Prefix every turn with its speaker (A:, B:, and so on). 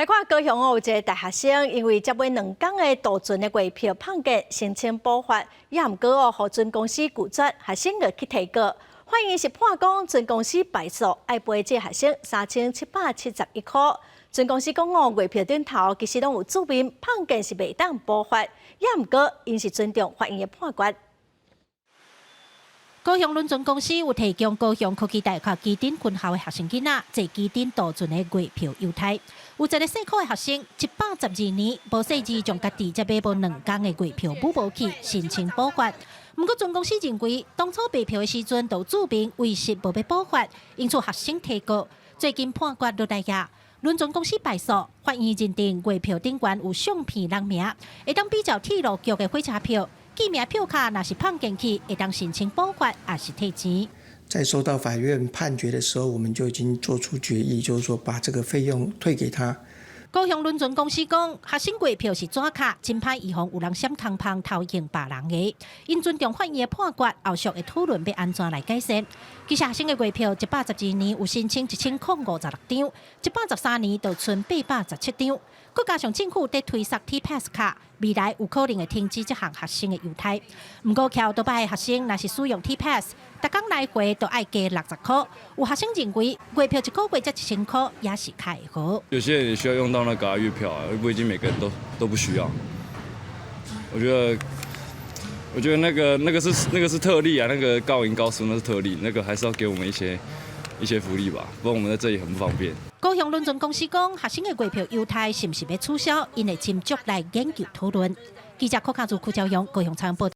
A: 來看高雄哦，有一个大學生因為接買兩工的渡船的月票碰見申請補發，也毋過哦，予船公司拒絕，學生就去提告。法院是判講船公司敗訴，愛賠這學生3771塊。船公司講哦，月票頂頭其實攏有註明，碰見是袂當補發，也毋過𪜶是尊重法院的判決。
B: 高雄輪船公司有提供高雄科技大學旗津分校的學生囡仔坐旗津渡船的月票優待。有一个細箍的學生，112年無細膩將家己才買無兩工的月票補無去，申請補發。毋過船公司認為，當初賣票的時陣就註明遺失無欲補發，因此學生提告。最近判決落來矣，輪船公司敗訴，法院認定月票頂懸有相片人名，會當比照鐵路局的火車票。記名票卡若是碰見去，會當申請補發，抑是退錢。
C: 在收到法院判決的時候，我們就已經做出決議，就是說把這個費用退給他。
B: 高雄輪船公司講，學生月票是紙卡，真歹預防有人閃空芳偷用別人的。𪜶尊重法院的判決，後續會討論欲按怎來改善。其實學生的月票112年有申請1056張，113年就賰817張。閣加上政府佇推捒 T Pass 卡，未來有可能會停止這項學生的優待。毋過徛倒擺的學生若是使用 T Pass，逐工來回都愛加60塊。有學生認為月票一個月才1000塊，也是較會好。
D: 有些人也需要用到那個月票啊，不一定每個人都不需要。我覺得那個是特例啊，那個高營高書那是特例，那個還是要給我們一些福利吧，不然我們在這裡很不方便。
B: 高雄輪船公司講，學生的月票優待是毋是欲取消，𪜶會斟酌來研究討論。記者柯卡祖、柯昭勇高雄採訪報。